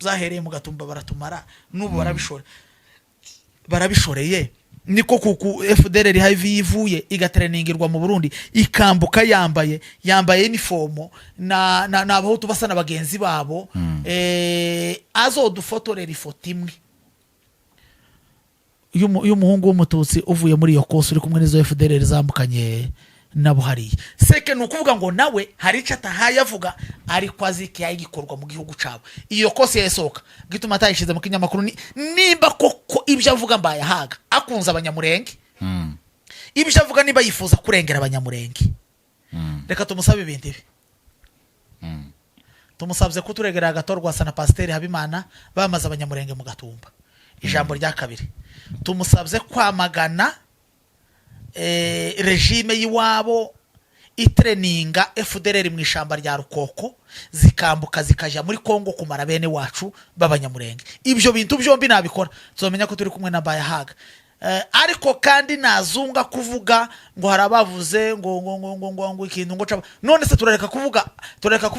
Byahereye mu Gatumba baratumara, n'ubu barabishoreye. Niko kuku FDLR HIV ivuye igatreningirwa mu Burundi, ikambuka yambaye uniforme na abahutu basa na bagenzi babo. Azodufotorera ifoto imwe y'umuhungu w'umututsi uvuye muri iyo course uri kumwe n'izo FDLR zambukanye nabo hariya. Seke ni ukuvuga ngo nawe hari icyo atahaye avuga, ariko azi ikihaye gikorwa mu gihugu cabo. Iyo course yasohoka gituma atayishyize mu kinyamakuru ni nimba koko ibyo avuga mbaye ahaga akunze abanyamurenge, ibyo avuga niba yifuza kurengera abanyamurenge, reka tumusabe ibintu ibi. Tumusabye kuturegera agatorwasa na Pasiteri Habimana bamaze abanyamurenge mu Gatumba. Ijambo rya kabiri, tumusabye kwamagana régime y'iwabo itreninga FDLR mu ishamba rya Rukoko, zikambuka zikajya muri Kongo kumara bene wacu b'abanyamurenge. Ibyo bintu byombi nabikora, tuzamenya ko turi kumwe na Bayahaga. Ariko kandi nazunga kuvuga ngo hari abavuze ngo ikintu ngo caba. None se turareka kuvuga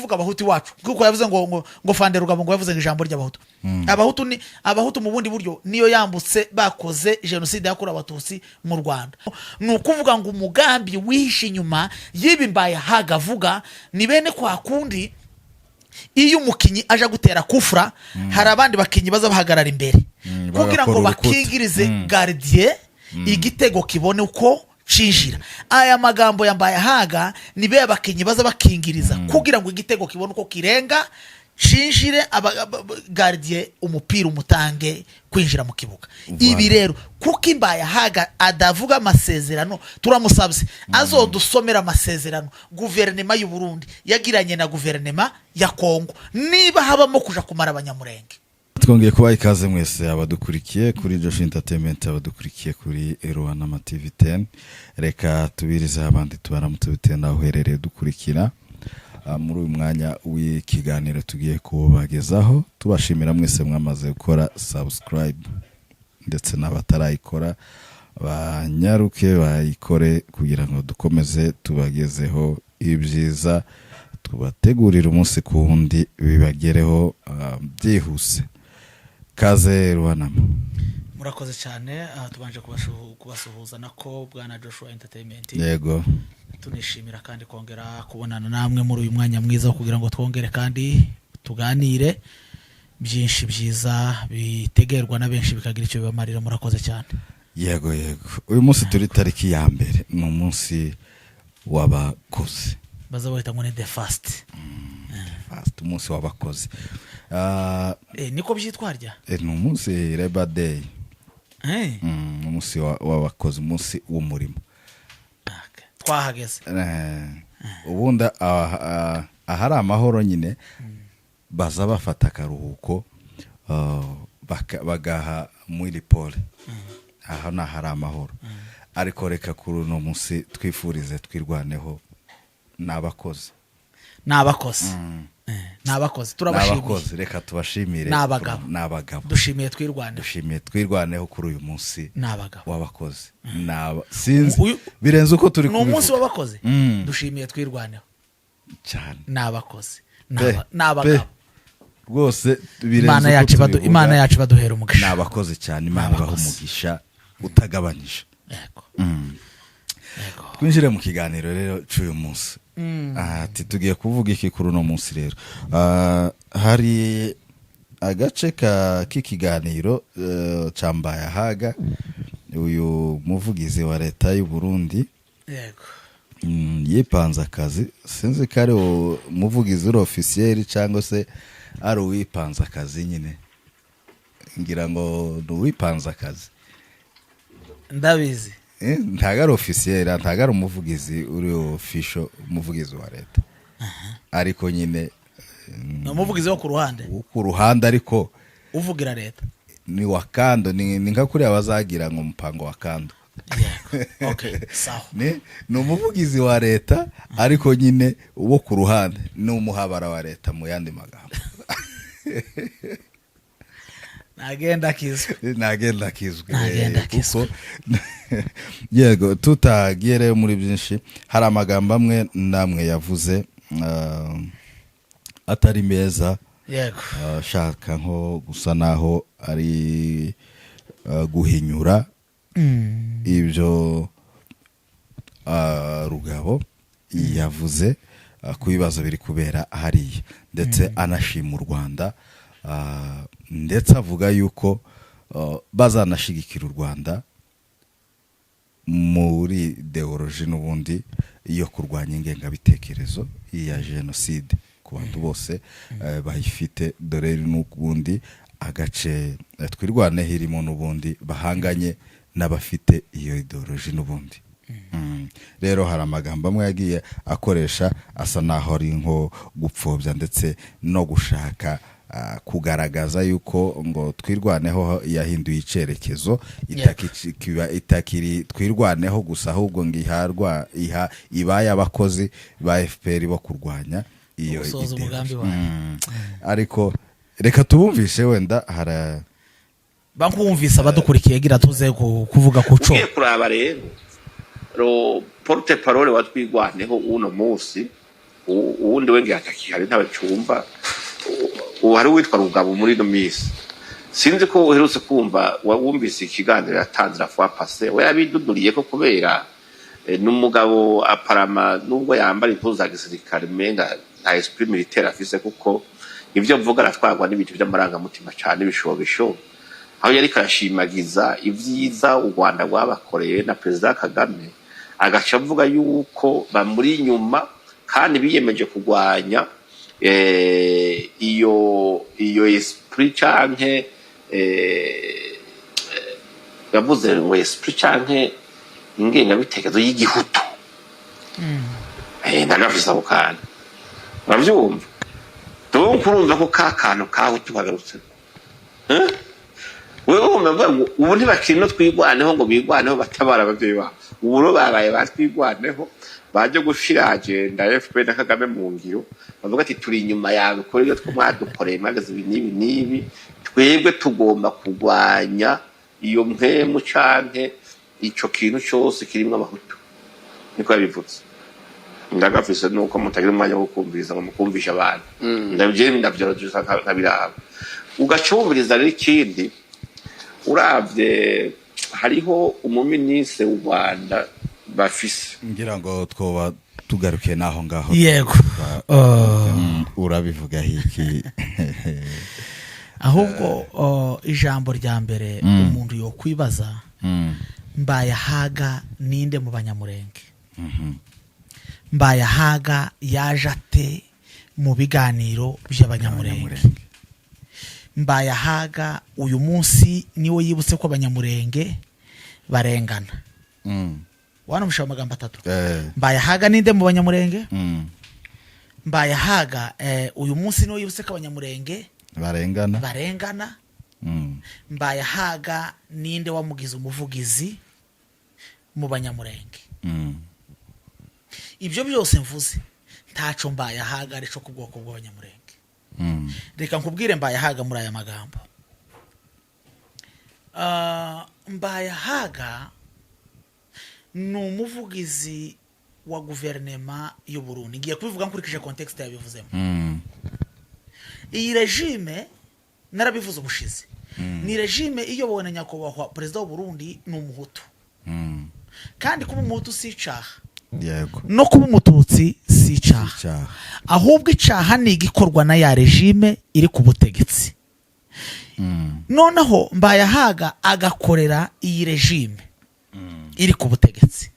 abahutu iwacu? Kuko yavuze ngo Fande Rugabo ngo yavuze ngo ijambo ry'abahutu. Abahutu ni abahutu mu bundi buryo, niyo yambutse bakoze jenoside yakorewe abatutsi mu Rwanda. Ni ukuvuga ngo umugambi wihishe inyuma y'ibi Mbayahaga avuga ni bene kwa kundi iyo umukinnyi aje gutera kufura, hari abandi bakinnyi baza bahagarara imbere kugira ngo Bagakora urukuta. bakingirize gardien, igitego kibone uko cinjira. Aya magambo yambaye ahaga ni be abakinnyi baza bakingiriza kugira ngo igitego kibone uko kirenga cinjire, gardien umupira umutange kwinjira mu kibuga. Ibi rero, kuko imbaye ahaga adavuga amasezerano, turamusabye azodusomera amasezerano guverinoma y'u Burundi yagiranye na guverinoma ya Kongo, niba habamo kuja kumara abanyamurenge. Twongeye kubaha ikaze mwese abadukurikiye kuri Josh Entertainment, abadukurikiye kuri Eroanama TV 10. Reka tubirize abandi, tubaramutse bitewe n'aho uherereye dukurikira. Muri uyu mwanya w'ikiganiro tugiye kubagezaho, tubashimira mwese mwamaze gukora subscribe, ndetse n'abatarayikora banyaruke bayikore kugira ngo dukomeze tubagezeho ibyiza tubategurira umunsi ku wundi, bibagereho byihuse. Kaze Ruhanama. Murakoze cyane. Tubanje kubasuhuza nako, bwana Joshua Entertainment. Yego. Tunishimira kandi kongera kubonana namwe muri uyu mwanya mwiza wo kugira ngo twongere kandi tuganire byinshi byiza bitegerwa na benshi, bikagira icyo bibamarira. Murakoze cyane. Yego, uyu munsi turi tariki ya 1, ni umunsi w'abakozi. Baza bahita ngo ni the first. First, umunsi w'abakozi. Niko byitwa rya? Ni umunsi, Labor Day. Umunsi w'abakozi, umunsi w'umurimo. Okay. Twahageze. Ubundi ahari amahoro nyine baza bafata akaruhuko, bagaha mwili pole. Aha ni ahari amahoro, ariko reka kuri uno munsi twifurize Twirwaneho n'abakozi. Ni abakozi. Ni abakozi, turabashimiye. N'abakozi, reka tubashimire. Ni abagabo. Ni abagabo. Dushimiye Twirwaneho. Dushimiye Twirwaneho kuri uyu munsi Ni abagabo. w'abakozi. Sinzi, birenze uko turi Ni umunsi kubivuga. w'abakozi. Dushimiye Twirwaneho. Cyane. Ni abakozi. Pe, Ni abagabo. pe. Rwose birenze Imana uko yacu tubivuga. Imana yacu baduhera umugisha. Ni abakozi cyane, Imana ibaha Abakozi. umugisha utagabanyije. Yego. Yego. Twinjire mu kiganiro rero cy'uyu munsi. Ati tugiye kuvuga iki kuri uno munsi rero? Hari agace k'ikiganiro ca Mbayahaga, uyu muvugizi wa leta y'u Burundi. Yipanze akazi. Sinzi ko ari umuvugizi uri officiel cyangwa se ari uwipanze akazi nyine. Ngira ngo ni uwipanze akazi. Ndabizi. Ntago ari officiel, ntago ari umuvugizi uri official, umuvugizi wa leta, ariko nyine Ni umuvugizi wo ku ruhande. Wo ku ruhande, ariko uvugira leta. Ni wa kando, ni nka kuriya bazagira ngo umupango wa kando. Yego, okay, sawa. Ni umuvugizi wa leta, ariko nyine wo ku ruhande, ni umuhabara wa leta mu yandi magambo. Nagenda akizwe. Nagenda akizwe. Nagenda akizwe. Yego, tutagiye rero muri byinshi, hari amagambo amwe n'amwe yavuze atari meza. Ashaka nko gusa naho ari guhinyura ibyo Rugabo yavuze ku bibazo biri kubera hariya, ndetse anashima u Rwanda, ndetse avuga yuko bazanashigikira u Rwanda muri idéologie n'ubundi yo kurwanya ingengabitekerezo ya jenoside ku bantu bose bayifite, dore n'ubundi agace Twirwaneho irimo n'ubundi bahanganye n'abafite iyo idéologie n'ubundi. Rero hari amagambo amwe yagiye akoresha asa naho ari nko gupfobya ndetse no gushaka kugaragaza yuko ngo Twirwaneho yahinduye icyerekezo, itakiri Twirwaneho gusa, ahubwo ngo iharwa iha ibaye abakozi ba FPR bo kurwanya iyo Gusohoza idéologie. umugambi wayo. Ariko reka tubumvishe, wenda hara Bakumvise abadukurikiye, gira tuze kuvuga ku co. Ugiye kuraba rero le porte-parole wa Twirwaneho uno munsi, uwundi we ngira atakihari, ntawe cumva. Ubu hari uwitwa Rugabo. Muri ino minsi sinzi ko uherutse kumva, wumvise ikiganiro yatanze la fois passée. We yabiduduriye ko kubera n'umugabo aparama, nubwo yambara impuzu za gisirikare, umenga nta esprit militaire afise, kuko ivyo mvuga aratwarwa n'ibintu by'amarangamutima cane, ibishobisho, aho yariko arashimagiza ivyiza u Rwanda rwabakoreye na Perezida Kagame, agaca avuga yuko bamuri inyuma kandi biyemeje kurwanya iyo esprit canke yavuze ngo esprit canke ingengabitekerezo y'igihutu. Ndagafise ako kantu, uravyumva? Donc urumva ko ka kantu kahutu kagarutse. Eh? Wewe wumva ngo ubu ntibakiri no Twirwaneho ngo bigwaneho batabara abavyeyi babo, ubu rero babaye ba Twirwaneho baje gushira agenda ya FPR na Kagame mu ngiro, bavuga ati: "Turi inyuma yawe kuri ibyo two mwadukoreye, mwageze ibi n'ibi n'ibi, twebwe tugomba kurwanya iyo mpemu canke ico kintu cose kirimwo abahutu." Niko yabivuze. Ndagafise nuko mutagira umwanya wo kumviriza ngo mukumvishe abantu. Ndavyo ndavyorosha nkabiraba, ugaca wumviriza. Rero ikindi uravye, hariho umuminisitiri w'u Rwanda bafise. Ngira ngo twoba tugarukiye n'aho ngaho. Yego. Urabivuga iki? Ahubwo ijambo rya mbere umuntu yokwibaza: Mbayahaga ninde mu Banyamurenge? Mbayahaga yaje ate mu biganiro by'Abanyamurenge? Abanyamurenge. Mbayahaga uyu munsi niwe yibutse ko Abanyamurenge barengana? Wanamusha amagambo atatu. Mbayahaga ninde mu Banyamurenge? Mbayahaga uyu munsi niwe yibutse ko Abanyamurenge barengana. Barengana. Mbayahaga ninde wamugize umuvugizi mu Banyamurenge? Ibyo byose mvuze, ntaco Mbayahaga arico ku bwoko bw'Abanyamurenge. Reka nkubwire Mbayahaga muri aya magambo. Mbayahaga ni umuvugizi wa guverinema y'u Burundi. Ngiye kubivuga nkurikije contexte yabivuzemo. Iyi régime, narabivuze ubushize, ni régime iyobowe na nyakubahwa perezida w'u Burundi, ni umuhutu. Kandi kuba umuhutu si icaha. No kuba umututsi si icaha. Icyaha. Ahubwo icaha ni igikorwa na ya régime iri ku butegetsi. Noneho Mbayahaga agakorera iyi régime iri ku butegetsi.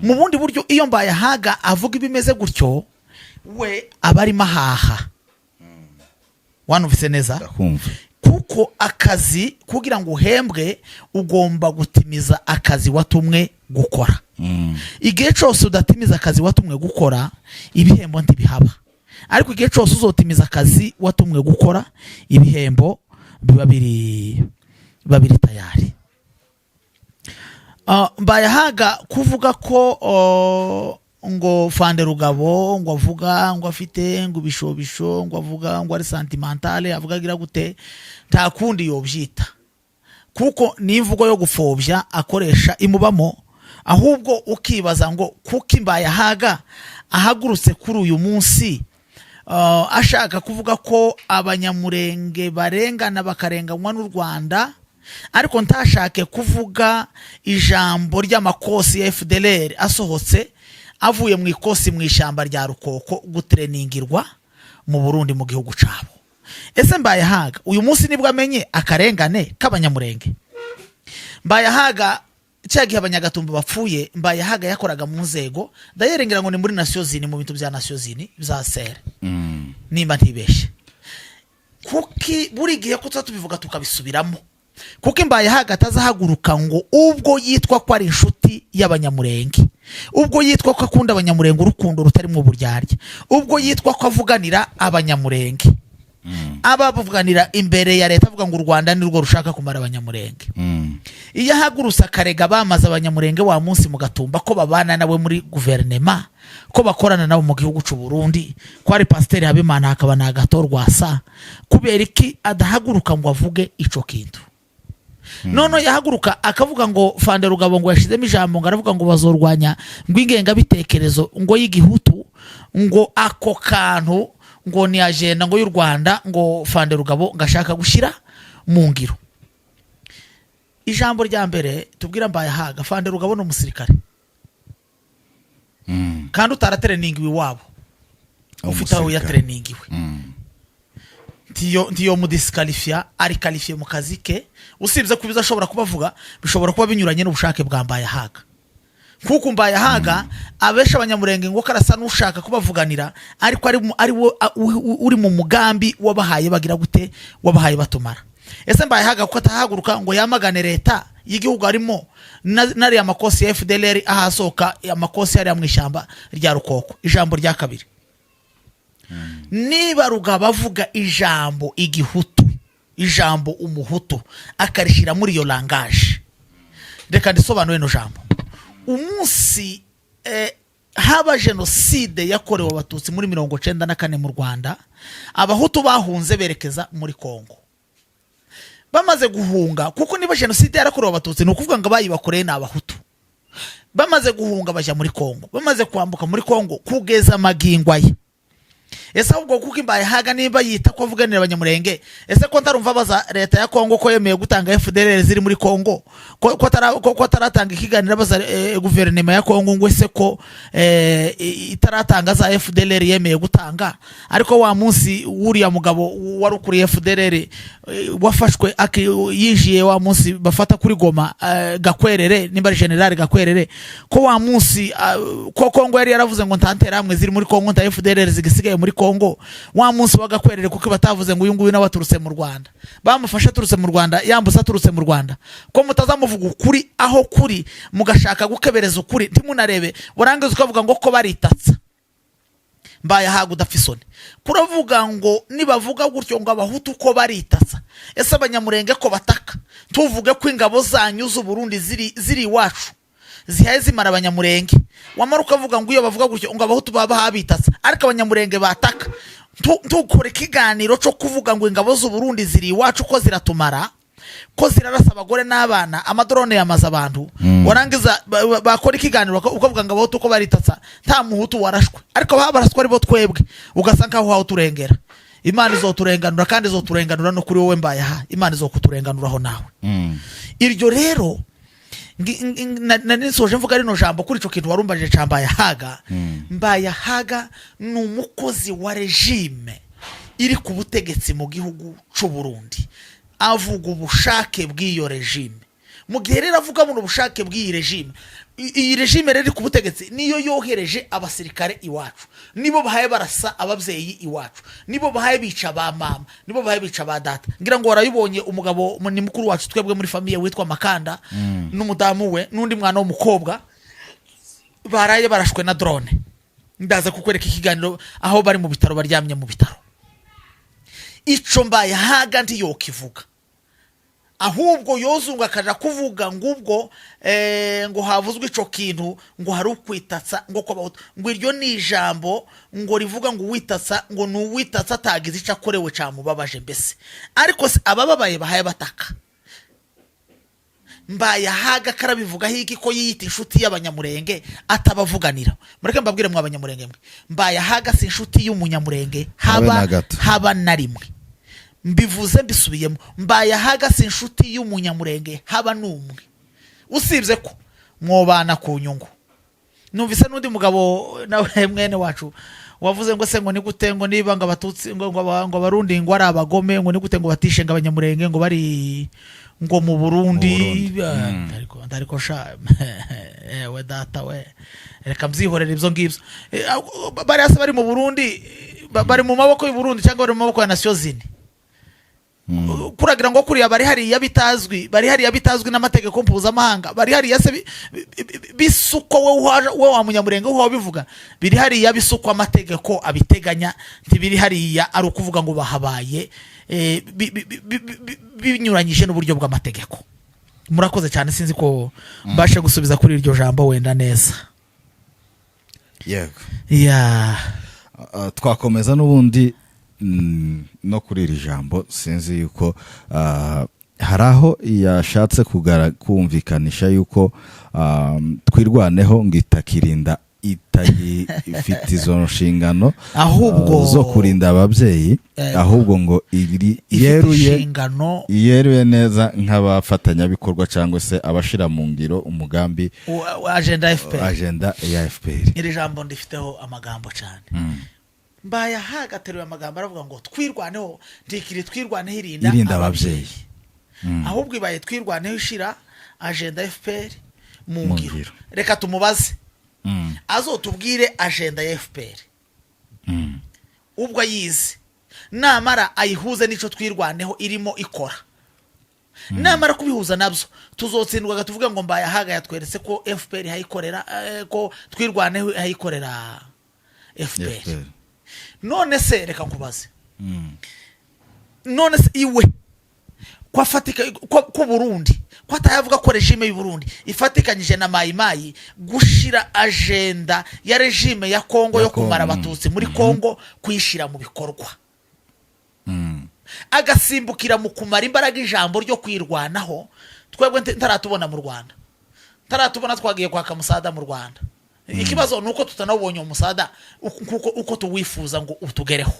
Mu bundi buryo, iyo Mbayahaga avuga ibimeze gutyo, we aba arimo ahaha. Wanumvise neza? Ndakumva. Kuko akazi, kugira ngo uhembwe, ugomba gutimiza akazi watumwe gukora. Igihe cyose udatimiza akazi watumwe gukora, ibihembo ntibihaba. Ariko igihe cyose uzotimiza akazi watumwe gukora, ibihembo biba biri tayari. Mbayahaga kuvuga ko ngo Fande Rugabo ngo avuga ngo afite ngo ibishobisho, ngo avuga ngo ari sentimentale, avuga agira gute, nta kundi yobyita, kuko ni imvugo yo gupfobya akoresha imubamo. Ahubwo ukibaza ngo kuko Mbayahaga ahagurutse kuri uyu munsi. ashaka kuvuga ko Abanyamurenge barengana, bakarenganywa n'u Rwanda, ariko ntashake kuvuga ijambo ry'amakosi ya FDLR asohotse avuye mu ikosi mu ishyamba rya Rukoko gutereningirwa mu Burundi, mu gihugu cabo. Ese Mbayahaga uyu munsi nibwo amenye akarengane k'Abanyamurenge? Mbayahaga, cya gihe Abanyagatumba bapfuye, Mbayahaga yakoraga mu nzego ndayerengera ngo ni muri Nations Unies, mu bintu bya Nations Unies bya sere, nimba ntibeshye. Kuki buri gihe ko tuba tubivuga tukabisubiramo, kuko Mbayahaga atazahaguruka ngo ubwo yitwa ko ari inshuti y'Abanyamurenge, ubwo yitwa ko akunda Abanyamurenge urukundo rutarimo uburyarya, ubwo yitwa ko avuganira Abanyamurenge, aba avuganira imbere ya leta avuga ngo u Rwanda ni rwo rushaka kumara Abanyamurenge, iyo ahagurutse akarega bamaze Abanyamurenge wa munsi mu Gatumba, ko babana nawe muri guverinema, ko bakorana nabo mu gihugu cy'u Burundi, ko ari Pasiteri Habimana, hakaba na Agathon Rwasa, kubera iki adahaguruka ngo avuge ico kintu? None yahaguruka akavuga ngo Fande Rugabo ngo yashizemo ijambo, ngo aravuga ngo bazorwanya ngo ingengabitekerezo ngo y'igihutu, ngo ako kantu ngo ni agenda ngo y'u Rwanda, ngo Fande Rugabo ngo ashaka gushyira mu ngiro. Ijambo rya mbere tubwira Mbayahaga, Fande Rugabo ni umusirikare kandi utaratereningiwe iwabo, ufite aho Umusirikare. yatereningiwe. Ntiyo mudisqualifiya, ari qualifié mu kazi ke, usibye ko ibyo ashobora kubavuga bishobora kuba binyuranye n'ubushake bwa Mbayahaga, kuko Mbayahaga abesha Abanyamurenge ngo karasa n'ushaka kubavuganira, ariko ari wo uri mu mugambi wabahaye bagira gute, wabahaye batumara. Ese Mbayahaga kuko atahaguruka ngo yamagane leta y'igihugu arimo n'ariya makosi ya FDLR ahasohoka amakosi hariya mu ishyamba rya Rukoko? Ijambo rya kabiri, niba Rugabo avuga ijambo igihutu, ijambo umuhutu, akarishyira muri iyo langage, reka ndisobanure ino jambo. Umunsi haba jenoside yakorewe Abatutsi muri 94 mu Rwanda, Abahutu bahunze berekeza muri Kongo. Bamaze guhunga, kuko niba jenoside yarakorewe Abatutsi ni ukuvuga ngo abayibakoreye ni Abahutu, bamaze guhunga bajya muri Kongo, bamaze kwambuka muri Kongo kugeza amagingo aya. Ese ahubwo kuko Imbaye nimba yita ko avuganira Abanyamurenge, ese ko ntarumva baza leta ya Kongo ko yemeye gutanga FDLR ziri muri Kongo, ko ataratanga ikiganiro abaza guverinoma ya Kongo ngo ese ko itaratanga za FDLR yemeye gutanga? Ariko wa munsi wuriya mugabo wari ukuriye FDLR wafashwe yinjiye wa munsi bafata kuri Goma, Gakwerere, nimba ari general Gakwerere, ko wa munsi ko Kongo yari yaravuze ngo nta nterahamwe ziri muri Kongo, nta FDLR zigisigaye muri Kongo, wa munsi wa Gakwerere kuko batavuze ngo uyu nguyu nawe aturutse mu Rwanda, bamufashe aturutse mu Rwanda, yambutse aturutse mu Rwanda, ko mutazamuvuga ukuri aho kuri, mugashaka gukebereza ukuri, ntimunarebe, warangiza ukavuga ngo ko baritatsa? Mbaye ahaga udapfa isoni kuravuga ngo nibavuga gutyo ngo Abahutu ko baritatsa, ese Abanyamurenge ko bataka, tuvuge ko ingabo zanyu z'Uburundi ziri iwacu zihaye zimara Abanyamurenge, wamara ukavuga ngo iyo bavuga gutyo ngo Abahutu baba habitatsa, ariko Abanyamurenge bataka ntukore ikiganiro cyo kuvuga ngo ingabo z'Uburundi ziri iwacu ko ziratumara, ko zirarasa abagore n'abana, amadrone yamaze abantu, warangiza bakora ikiganiro ukavuga ngo Abahutu ko baritatsa, nta Muhutu warashwe, ariko baba baraswa ari bo twebwe, ugasa nkaho uhawe uturengera. Imana izoturenganura, kandi izoturenganura no kuri wowe mbaye aha, Imana izokuturenganuraho nawe. Iryo rero nisoje mvuga rino jambo kuri ico kintu warumbajije ca Mbayahaga. Mbayahaga ni umukozi wa régime iri ku butegetsi mu gihugu c'u Burundi, avuga ubushake bw'iyo régime. Mu gihe rero avuga buno bushake bw'iyi régime, iyi régime rero iri ku butegetsi niyo yohereje abasirikare iwacu, nibo bahaye barasa ababyeyi iwacu, nibo bahaye bica ba mama, nibo bahaye bica ba data. Ngira ngo warayibonye, umugabo ni mukuru wacu twebwe muri famille witwa Makanda n'umudamu we n'undi mwana w'umukobwa baraye barashwe na drone. Ndaza kukwereka ikiganiro aho bari mu bitaro, baryamye mu bitaro. Ico mbaye haga ntiyokivuga, ahubwo yozunga akaja kuvuga ngo ubwo ngo havuzwe ico kintu ngo hari ukwitatsa ngo kw'Abahutu, ngo iryo ni ijambo ngo rivuga ngo uwitatsa ngo ni uwitatsa atagize ico akorewe camubabaje mbese. Ariko se abababaye bahaye bataka? Mbayahaga karabivugaho iki, ko yiyita inshuti y'Abanyamurenge atabavuganira? Mureke mbabwire mwe Abanyamurenge mwe, Mbayahaga si inshuti y'Umunyamurenge. Habe Haba na gato. haba na rimwe. Mbivuze mbisubiyemo, Mbayahaga si inshuti y'Umunyamurenge haba n'umwe, usibye ko mwobana ku nyungu. Numvise n'undi mugabo nawe mwene wacu wavuze ngo se ngo ni gute, ngo niba ngo Abatutsi ngo Abarundi ngo ari abagome, ngo ni gute ngo batishe ngo Abanyamurenge ngo bari ngo mu Burundi? Mu Burundi. Ah, ariko sha ewe data we, reka mbyihorere ibyo ngibyo. Bariya se bari mu Burundi, bari mu maboko y'u Burundi cyangwa bari mu maboko ya Nations Unies? Kuragira ngo kuriya bari hariya bitazwi, bari hariya bitazwi n'amategeko mpuzamahanga, bari hariya se bisukwa we wa Munyamurenge uba bivuga, biri hariya bisukwa amategeko abiteganya, ntibiri hariya ari ukuvuga ngo bahabaye binyuranyije n'uburyo bw'amategeko. Murakoze cyane, sinzi ko mbashe gusubiza kuri iryo jambo wenda neza. Yego. Ya. Twakomeza n'ubundi no kuri iri jambo. Sinzi yuko hari aho yashatse kumvikanisha yuko Twirwaneho ngo itakirinda, itagifite izo nshingano Ahubwo zo kurinda ababyeyi, ahubwo ngo iri ifite yeruye inshingano yeruye neza nk'abafatanyabikorwa cyangwa se abashira mu ngiro umugambi wa agenda FPR. Agenda ya FPR. Iri jambo ndifiteho amagambo cyane. Mbayahaga ateruye amagambo aravuga ngo Twirwaneho ntikiri Twirwaneho irinda irinda ababyeyi. Ahubwo ibaye Twirwaneho ishira agenda FPR mu Mu ngiro. ngiro. Reka tumubaze azotubwire agenda ya FPR ubwo ayizi, namara ayihuze n'ico Twirwaneho irimo ikora. Namara kubihuza nabyo, tuzotsindwaga tuvuge ngo Mbayahaga yatweretse ko FPR hayikorera, ko Twirwaneho hayikorera FPR. FPR. None se reka nkubaze, none se iwe ko afatika ko Burundi ko atayavuga ko régime y'u Burundi ifatikanyije na Mayimayi gushira agenda ya régime ya Kongo Ya yo kumara Kongo. Abatutsi muri Kongo, kuyishira mu bikorwa, agasimbukira mu kumara imbaraga ijambo ryo kwirwanaho, twebwe ntaratubona mu Rwanda, ntaratubona twagiye kwaka musada mu Rwanda. Ikibazo ni uko tutanawubonye uwo musada uko tuwifuza ngo utugereho.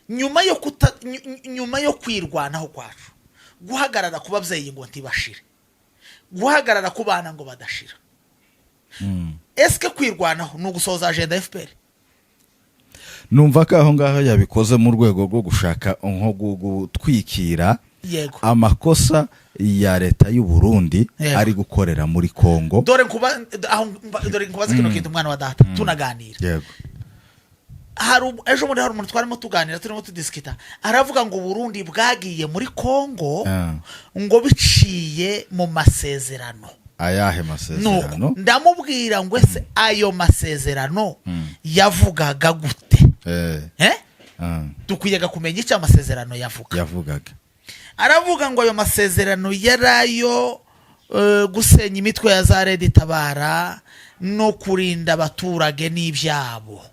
Nyuma yo kwirwanaho kwacu, guhagarara ku babyeyi ngo ntibashire, guhagarara ku bana ngo badashira, esike kwirwanaho ni ugusohoza agenda FPR? Numva ko aho ngaho yabikoze mu rwego rwo gushaka nko gutwikira amakosa ya leta y'u Burundi ari gukorera muri Kongo. Dore nkuba aho dore nkubaze kino kintu, mwana wa data, tunaganira. Hari ejo bundi hari umuntu twarimo tuganira, turimo tudisikita, aravuga ngo Burundi bwagiye muri Kongo ngo biciye mu masezerano. Ayahe Nuko masezerano? ndamubwira ngo ese ayo masezerano yavugaga gute? Eh? Dukwiye kumenya icyo amasezerano yavuga. Yavugaga. Aravuga ngo ayo masezerano yari ayo gusenya imitwe ya za RED Tabara no kurinda abaturage n'ibyabo.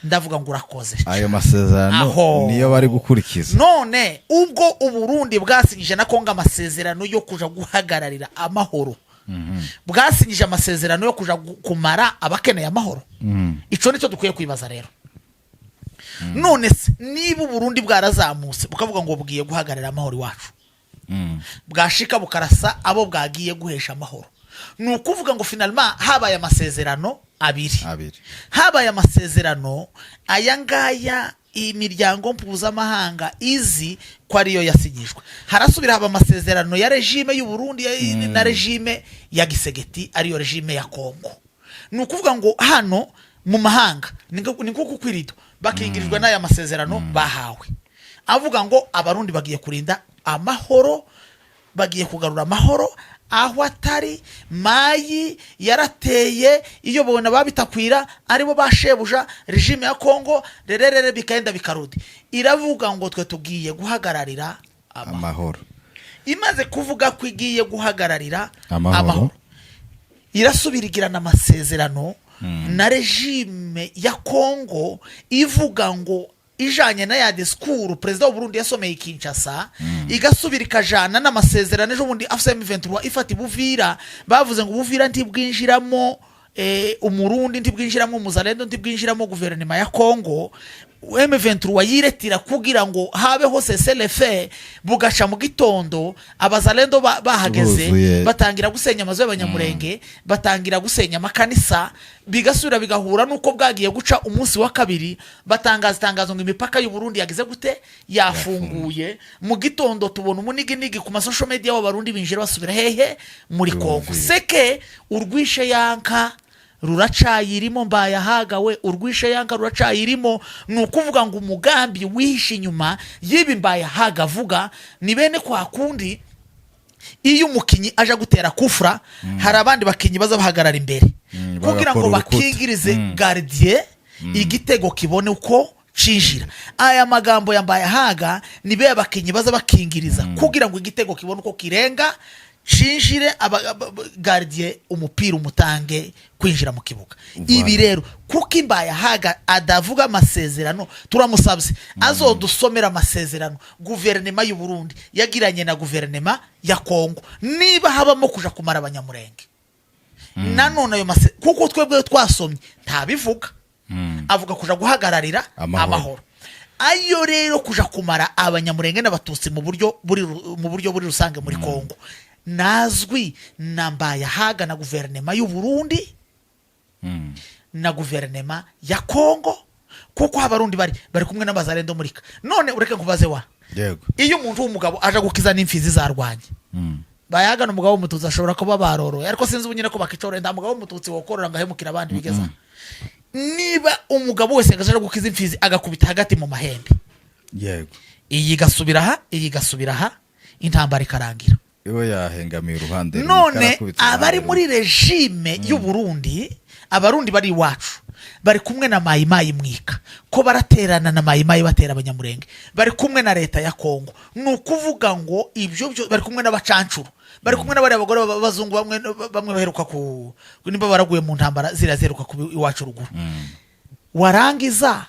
Ndavuga ngo urakoze. Ayo masezerano Aho. niyo bari gukurikiza. None ubwo Uburundi bwasinyije na Kongo amasezerano yo kuja guhagararira amahoro, bwasinyije amasezerano yo kuja kumara abakeneye amahoro? Ico nicyo dukwiye kwibaza rero. None se niba Uburundi bwarazamutse bukavuga ngo bugiye guhagararira amahoro iwacu, bwashika bukarasa abo bwagiye guhesha amahoro, ni ukuvuga ngo finalement habaye amasezerano abiri. Abiri. Habaye amasezerano aya ngaya imiryango mpuzamahanga izi ko ariyo yasinyijwe, harasubira haba amasezerano ya régime y'u Burundi na régime ya Tshisekedi, ariyo régime ya Kongo. Ni ukuvuga ngo hano mu mahanga ni nko kukwirido bakingirijwe n'aya masezerano bahawe avuga ngo Abarundi bagiye kurinda amahoro, bagiye kugarura amahoro aho atari. Mayi yarateye iyobowe na Babitakwira, aribo ba shebuja régime ya Kongo, rererere bikagenda bikarudi, iravuga ngo twe tugiye guhagararira amahoro. Amahoro. Imaze kuvuga ko igiye guhagararira amahoro, amahoro, irasubira igirana amasezerano na régime ya Kongo ivuga ngo Ijanye na ya discours perezida w'u Burundi yasomeye i Kinshasa, igasubira ikajana n'amasezerano ejo bundi AFC M23 ifata Buvira. Bavuze ngo Buvira ntibwinjiramo Umurundi, ntibwinjiramo Umuzalendo, ntibwinjiramo guverinoma ya Congo. M23 yiretira kugira ngo habeho cessez-le-feu. Bugaca mu gitondo Abazalendo bahageze, Buzuye. batangira gusenya amazu y'Abanyamurenge, batangira gusenya amakanisa. Bigasubira bigahura n'uko bwagiye guca umunsi wa kabiri batangaza itangazo ngo imipaka y'u Burundi yagize gute? Yafunguye. Mu gitondo tubona umuniginigi ku ma social media w'Abarundi binjira basubira hehe? Muri Kongo. Yumviye. Seke urwishe yanka ruracayirimo. Mbayahaga we, urwishe yanka ruracayirimo. Ni ukuvuga ngo umugambi wihishe inyuma y'ibi Mbayahaga avuga ni bene kwa kundi iyo umukinnyi aje gutera kufura, hari abandi bakinnyi baza bahagarara imbere kugira ngo bagakora urukuta. bakingirize gardien, igitego kibone uko cinjira. Aya magambo ya Mbayahaga ni be abakinnyi baza bakingiriza kugira ngo igitego kibone uko kirenga cinjire, gardien umupira umutange kwinjira mu kibuga. Ibi rero, kuko Imbayahaga adavuga amasezerano, turamusabye azodusomera amasezerano guverinoma y'u Burundi yagiranye na guverinoma ya Kongo, niba habamo kuja kumara Abanyamurenge. Nanone ayo kuko twebwe twasomye ntabivuga, avuga kuja guhagararira Amahoro. amahoro. Ayo rero kuja kumara Abanyamurenge n'Abatutsi mu buryo buri rusange muri Kongo nazwi na Mbayahaga na guverinoma y'u Burundi na guverinoma ya Kongo, kuko Abarundi bari kumwe n'Abazalendo murika. None ureke nkubaze wa, Yego. iyo umuntu w'umugabo aje gukiza n'imfizi zarwanye, Bayaga umugabo w'Umututsi ashobora kuba baroroye, ariko sinzi ubu nyine ko bakicorora. Nta mugabo w'Umututsi wokorora ngo ahemukire abandi bigeza. Niba umugabo wese aje gukiza imfizi agakubita hagati mu mahembe, iyi igasubira aha, iyi igasubira aha, intambara ikarangira. Iwe yahengamiye uruhande rumwe, None karakubita abari uruhande muri régime y'u Burundi, Abarundi bari iwacu, bari kumwe na Mayimayi Mwika, ko baraterana na Mayimayi batera Abanyamurenge, bari kumwe na leta ya Kongo. Ni ukuvuga ngo ibyo byo bari kumwe n'abacancuro, bari kumwe n'abariya bagore b'abazungu, bamwe bamwe baheruka ku nimba baraguye mu ntambara ziriya ziheruka ku iwacu ruguru. Warangiza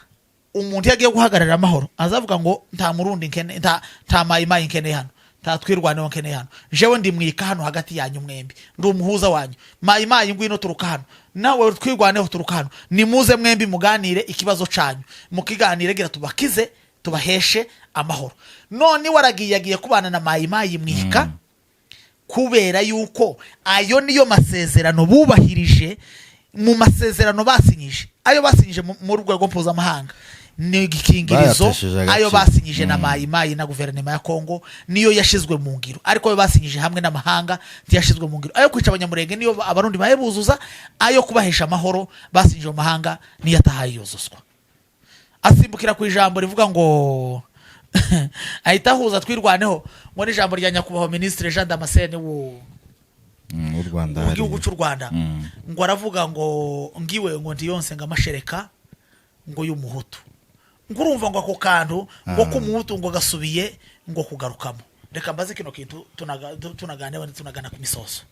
umuntu iyo agiye guhagararira amahoro azavuga ngo nta Murundi nkene, nta Mayimayi nkeneye hano, nta Twirwaneho nkeneye hano, jewe ndi Mwika hano hagati yanyu mwembi, ndi umuhuza wanyu. Mayimayi ngwino turuka hano, nawe Twirwaneho turuka hano, nimuze mwembi muganire ikibazo canyu, mukiganire gira tubakize, tubaheshe amahoro. None waragiye agiye kubana na Mayimayi Mwika kubera yuko ayo niyo masezerano bubahirije mu masezerano basinyije. Ayo basinyije mu rwego mpuzamahanga ni igikingirizo. Bayatesheje agaciro. Ayo basinyije na Mayimayi na guverinoma ya Kongo niyo yashizwe mu ngiro, ariko ayo basinyije hamwe n'amahanga ntiyashizwe mu ngiro. Ayo kwica Abanyamurenge niyo Abarundi baye buzuza, ayo kubahesha amahoro basinyije mu mahanga niyo atahaye yuzuzwa. Asimbukira ku ijambo rivuga ngo ahita ahuza Twirwaneho ngo n'ijambo rya nyakubahwa Minisitiri Jean Damascene w'u Rwanda w'igihugu hariya. cy'u Rwanda, ngo aravuga ngo ngiwe ngo ntiyonse ngo amashereka ngo y'Umuhutu, ngo urumva ngo ako kantu ngo k'Umuhutu ngo gasubiye ngo kugarukamo. Reka mbaze kino kintu tunaganira abandi tunagana ku misozo.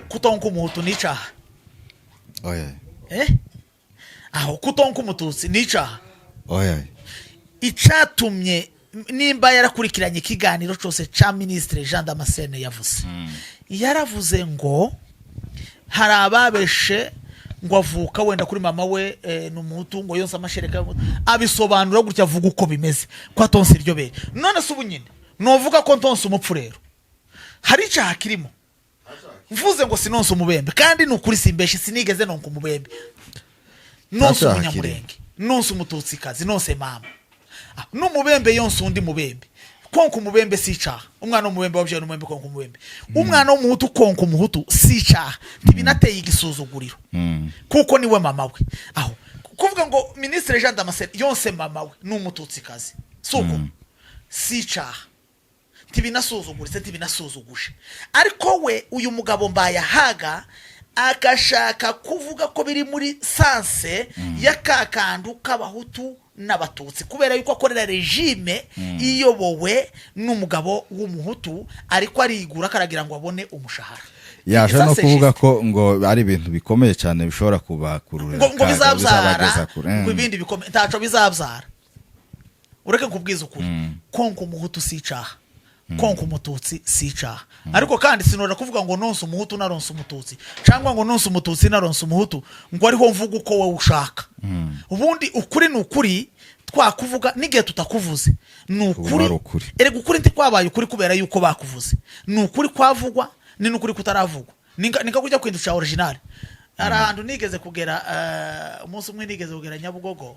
Kutonka Umuhutu ni icaha? Oya. Eh, aho kutonka Umututsi ni icaha? Oya. Icatumye nimba yarakurikiranye ikiganiro cyose ca Minisitiri Jean Damascene, yavuze, yaravuze ngo hari ababeshe ngo avuka wenda kuri mama we ni Umuhutu, ngo yonse amashereka y'Umuhutu. Abisobanura gutya, avuga uko bimeze ko atonse iryo bere. None se ubu nyine nuvuga ko ntonse umupfu rero hari icyaha kirimo? Mvuze ngo sinonse umubembe, kandi ni ukuri simbeshe, sinigeze nonka umubembe, nonse Nta cyaha. Umunyamurenge nonse Umututsikazi nonse mama. Ah, n'umubembe yonse undi mubembe, konka umubembe si icaha. Umwana w'umubembe wabyawe n'umubembe konka umubembe, umwana w'Umuhutu konka Umuhutu si icaha, ntibinateye igisuzuguriro, kuko niwe mama we. Aho kuvuga ngo Minisitiri Jean Damascene yonse mama we ni Umututsikazi, si uko si icaha, ntibinasuzuguritse, ntibinasuzuguje. Ariko we uyu mugabo Mbayahaga agashaka kuvuga ko biri muri sens ya ka kantu k'Abahutu n'Abatutsi, kubera yuko akorera régime iyobowe n'umugabo w'Umuhutu, ariko arigura akaragira ngo abone umushahara. Yaje no Ça, c'est kuvuga juste. ko ngo ari ibintu bikomeye cyane bishobora kubakururira Ngo akaga, bizabyara bizabageza kure. ngo ibindi bikomeye ntaco bizabyara. Ureke nkubwize ukuri, konka umuhutu si icaha, konka umututsi si icaha. Ariko kandi sinora kuvuga ngo nonse umuhutu naronse umututsi, cyangwa ngo nonse umututsi naronse umuhutu, ngo ariho mvuga uko wowe ushaka. Ubundi ukuri ni ukuri, twakuvuga n'igihe tutakuvuze ni ukuri. Ari ukuri. Erega ukuri ntikwabaye ukuri kubera yuko bakuvuze. Ni ukuri kwavugwa, ni n'ukuri kutaravugwa. Ni nka kujya kwindusha original. Hari ahantu nigeze kugera, umunsi umwe nigeze kugera Nyabugogo,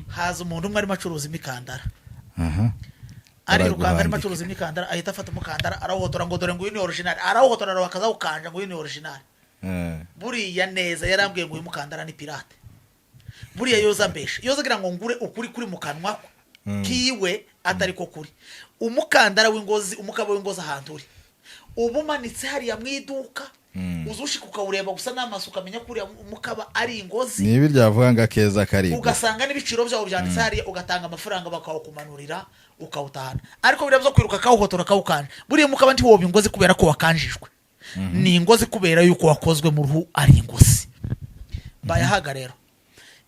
haza umuntu umwe arimo acuruza imikandara. Arirukanka arimo Baraguhangika. acuruza imikandara, ahita afata umukandara arawuhotora ngo dore ngo uyu ni original, arawuhotora akazawukanja ngo uyu ni original. Buriya neza yarambwiye ngo uyu mukandara ni pirate. Buriya yoza mbesha, yoza agira ngo ngure ukuri kuri mu kanwa kiwe atari ko kuri. Umukandara w'ingozi, umukaba w'ingozi, ahantu uri uba umanitse hariya mu iduka, uzushika ukawureba gusa n'amaso ukamenya ko uriya mukaba ari ingozi. Ni ibi ryavuga ngo akeza kari. Ugasanga n'ibiciro byawo byanditse hariya, ugatanga amafaranga bakawukumanurira ukawutahana. Ariko biriya byo kwiruka kawuhotora kawukanja, buriya mukaba ntiwoba ingozi kubera ko wakanjijwe. Ni ingozi kubera yuko wakozwe mu ruhu, ari ingozi. Bayahaga rero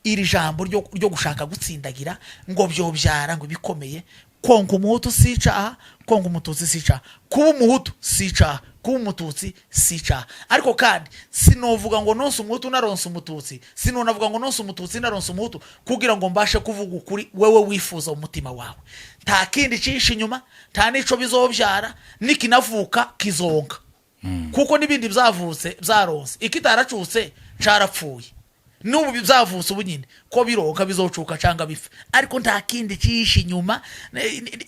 iri jambo ryo gushaka gutsindagira ngo byobyara ngo ibikomeye. Konka umuhutu si icaha, konka umututsi si icaha, kuba umuhutu si icaha, kuba umututsi si icaha. Ariko kandi sinovuga ngo nonse umuhutu naronse umututsi, sinonavuga ngo nonse umututsi naronse umuhutu, kugira ngo mbashe kuvuga ukuri wewe wifuza mu mutima wawe. Nta kindi cihishe inyuma, nta n'ico bizobyara. Nikinavuka kizonga, kuko n'ibindi byavutse byaronse, ikitaracutse carapfuye. N'ubu byavutse ubu nyine ko bironka, bizocuka cyangwa bipfa, ariko nta kindi cyihishe inyuma.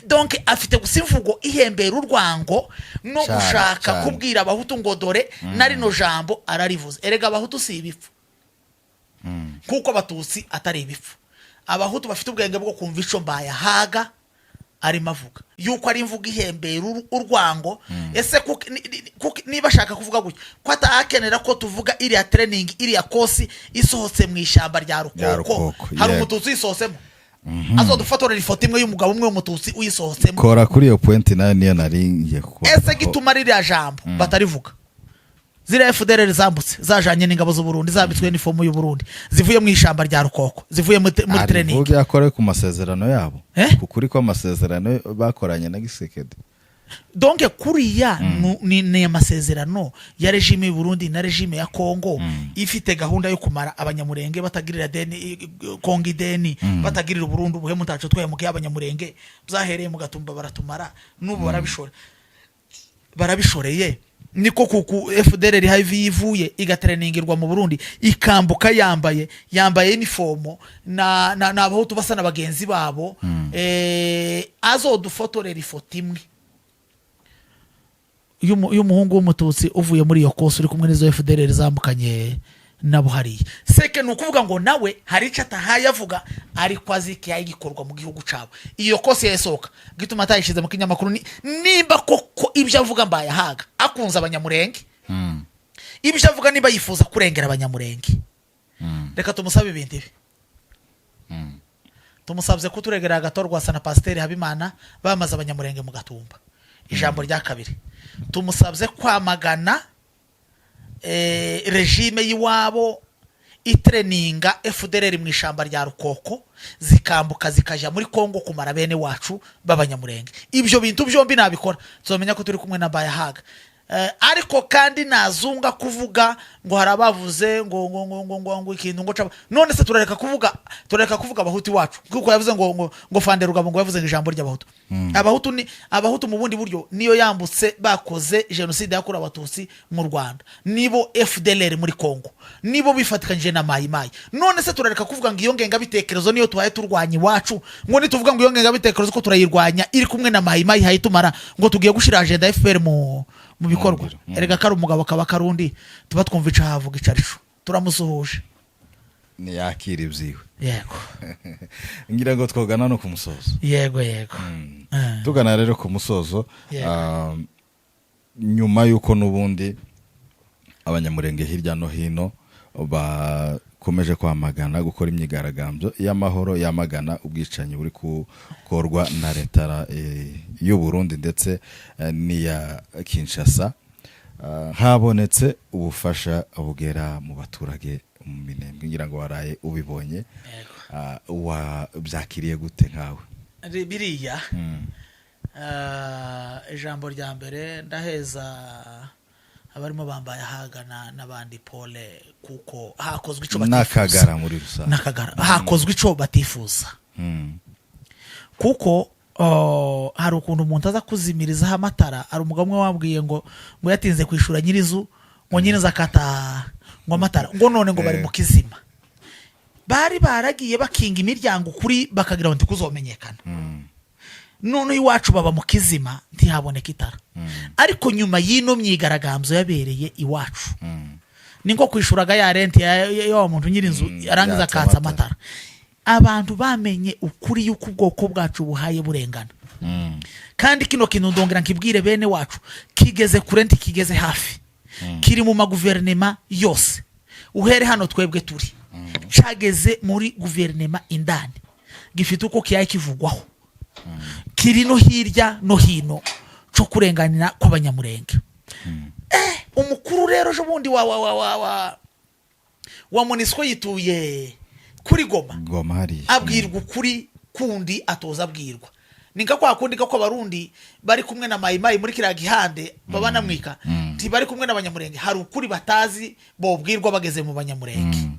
Donc afite gusa imvugo ihembera urwango no gushaka kubwira abahutu ngo dore na rino jambo ararivuze. Erega abahutu si ibipfu kuko abatutsi atari ibipfu. Abahutu bafite ubwenge bwo kumva ico mbayahaga arimo avuga, yuko ari imvugo ihembera urwango. Ese niba ashaka kuvuga gutya, ko atahakenera ko tuvuga iriya training, iriya course isohotse mu ishyamba rya Rya Rukoko? Rukoko, Hari umututsi uyisohotsemo? Azodufotorera ifoto imwe y'umugabo umwe w'umututsi uyisohotsemo. Kora kuri iyo point, nayo niyo nari ngiye kukubaza. Ese gituma ririya jambo batarivuga, ziriya FDLR zambutse zajanye n'ingabo z'u Burundi, zambitswe n'inifomu y'u Burundi, zivuye mu ishyamba rya Rukoko, zivuye muri training? Arivuge akore ku masezerano yabo. Eh? Ku kuri kw'amasezerano bakoranye na Tshisekedi. Donc kuriya ni amasezerano ya régime y'u Burundi na régime ya Congo ifite gahunda yo kumara abanyamurenge, batagirira deni Congo ideni, batagirira Uburundi ubuhemu. Ntaco twahemukiye abanyamurenge. Byahereye mu Gatumba baratumara, n'ubu barabishora, barabishoreye. Niko kuku FDLR HIV ivuye igatreningirwa mu Burundi, ikambuka yambaye uniforme na abahutu basa na bagenzi babo. Azodufotorera ifoto imwe y'umuhungu w'umututsi uvuye muri iyo course uri kumwe n'izo FDLR zambukanye nabo hariya. Seke ni ukuvuga ngo nawe hari icyo atahaye avuga, ariko azi ikiyaye gikorwa mu gihugu cabo. Iyo course yasohoka, gituma atayishyize mu kinyamakuru ni nimba koko ibyo avuga mbayahaga akunze abanyamurenge, ibyo avuga niba yifuza kurengera abanyamurenge, reka tumusabe ibintu ibi. Tumusabye kuturegera agatorwasa na Pasiteri Habimana bamaze abanyamurenge mu Gatumba. Ijambo rya kabiri, tumusabye kwamagana régime y'iwabo itreninga FDLR mu ishyamba rya Rukoko, zikambuka zikajya muri Kongo kumara bene wacu b'abanyamurenge. Ibyo bintu byombi nabikora, tuzamenya ko turi kumwe na Bayahaga. Ariko kandi nazunga kuvuga ngo hari abavuze ngo ikintu ngo caba. None se turareka kuvuga abahutu iwacu? Kuko yavuze ngo Fande Rugabo ngo yavuze ngo ijambo ry'abahutu. Abahutu ni abahutu mu bundi buryo, niyo yambutse bakoze jenoside yakorewe abatutsi mu Rwanda, nibo FDLR muri Congo, nibo bifatikanyije na Mayi Mayi. None se turareka kuvuga ngo iyo ngengabitekerezo niyo tubaye turwanya iwacu, ngo nituvuga ngo iyo ngengabitekerezo ko turayirwanya iri kumwe na Mayi Mayi hayitumara, ngo tugiye gushira agenda ya FPR mu bikorwa? Ngiro. Erega kari umugabo kaba karundi, tuba twumva ico havuga icarisho. Turamusuhuje. Ntiyakira ibyiwe. Yego. Ngira ngo twogana no ku musozo. Yego. Tugana rero ku musozo. Yego. Nyuma y'uko n'ubundi abanyamurenge hirya no hino bakomeje kwamagana gukora imyigaragambyo y'amahoro yamagana ubwicanyi buri gukorwa na leta y'u Burundi ndetse n'iya Kinshasa. Habonetse ubufasha bugera mu baturage mu Minembwe, ngira ngo waraye ubibonye. Yego. Wabyakiriye gute nkawe? Biriya ijambo rya mbere, ndaheza abarimo bambaye ahagana n'abandi pole, kuko hakozwe ico batifuza. N'akagara muri rusange. N'akagara, hakozwe ico batifuza. Kuko hari ukuntu umuntu aza kuzimirizaho amatara. Hari umugabo umwe wambwiye ngo yatinze kwishura nyirizu, ngo nyirizu akata ngo amatara, ngo none ngo bari mu kizima, bari baragiye bakinga imiryango kuri bakagira ngo ntikuzomenyekana. None iwacu baba mu kizima, ntihaboneka itara. Ariko nyuma y'ino myigaragambyo yabereye iwacu, ni nko kwishuraga ya rent ya wa muntu nyir'inzu, arangiza yatsa akatsa amatara. Amatara. Abantu bamenye ukuri yuko ubwoko bwacu buhaye burengana. Kandi kino kintu ndongera nkibwire bene wacu, kigeze kure, ntikigeze hafi, kiri mu maguverinema yose. Uhere hano twebwe turi, cageze muri guverinema indani, gifite uko kiyaye kivugwaho, kiri no hirya no hino co kurenganira kw'Abanyamurenge. Umukuru rero ejo bundi wa MONUSCO yituye kuri Goma. Goma hariya. Abwirwa ukuri kundi atoza abwirwa, ni nka kwa kundi ko Abarundi bari kumwe na Mayimayi muri kiriya gihande baba namwika, ntibari kumwe n'Abanyamurenge. Hari ukuri batazi bobwirwa bageze mu Banyamurenge,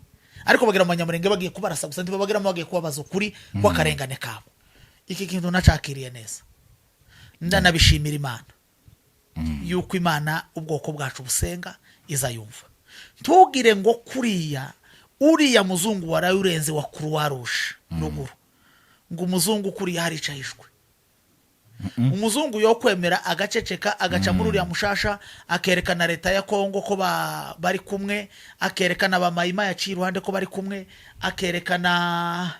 ariko bagera mu Banyamurenge bagiye kubarasa gusa, ntibabageramo bagiye kubabaza ukuri kw'akarengane kabo. Iki kintu nacakiriye neza, ndanabishimira Imana yuko Imana ubwoko bwacu busenga izayumva. Ntugire ngo kuriya uriya muzungu waraye urenze wa Croix Rouge ruguru, ngo umuzungu kuriya haricayishwe. Umuzungu yo kwemera agaceceka, agaca muri uriya mushasha, akerekana leta ya Kongo ko bari kumwe, akerekana ba Mayima yaciye iruhande ko bari kumwe, akerekana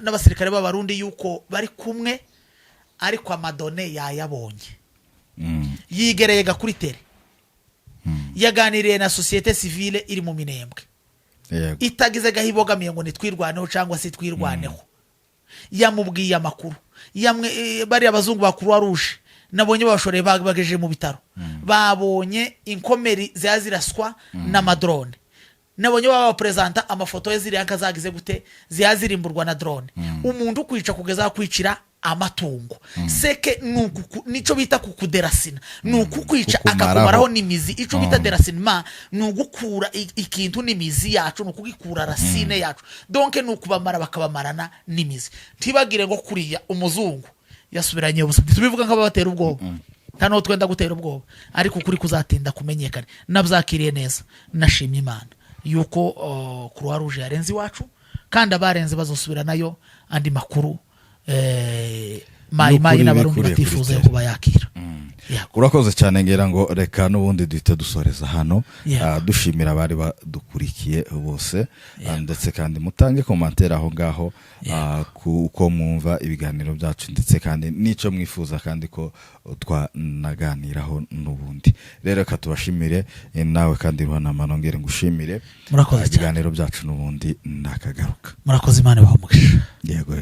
n'abasirikare b'Abarundi yuko bari kumwe, ariko amadone yayabonye. Yigereye kuri terrain, yaganiriye na société civile iri mu Minembwe itagize gahibogamiye ngo nitwirwaneho cyangwa se twirwaneho. Yamubwiye amakuru yamwe. Bariya abazungu ba Croix Rouge nabonye babashoreye, bagejeje mu bitaro, babonye inkomeri ziba ziraswa n'ama drone. Nabonye baba baperezanta amafoto ye, ziriya nka zagize gute, ziba zirimburwa na drone. Umuntu ukwica kugeza aho kwicira amatungo seke ni nico bita kukudéraciner, ni ukukwica Kukumaraho. Akakumaraho n'imizi. Ico bita déracinement ni ugukura ikintu n'imizi yacu, ni ukugikura racine yacu. Donc ni ukubamara, bakabamarana n'imizi. Ntibagire ngo kuriya umuzungu yasubiranye ubusa. Ntitubivuga nk'ababatera ubwoba, nta n'uwo twenda gutera ubwoba, ariko ukuri kuzatinda kumenyekana. Nabyakiriye neza, nashimye Imana yuko Croix Rouge yarenze iwacu, kandi abarenze bazosubira nayo andi makuru Mayi Mayi N'ukuri n'Abarundi bikuriye kuri batifuza yo terrain. kuba yakira. Yego. Urakoze cyane. Ngira ngo reka n'ubundi duhite dusoreza hano. Dushimira abari badukurikiye bose. Ndetse kandi mutange commentaire aho ngaho, ku uko mwumva ibiganiro byacu, ndetse kandi n'icyo mwifuza kandi ko twanaganiraho n'ubundi. Rero reka tubashimire. Nawe kandi Ruhanama, nongere ngushimire. Murakoze cyane. Ibiganiro byacu n'ubundi nakagaruka. Murakoze, Imana ibahe umugisha. Yego.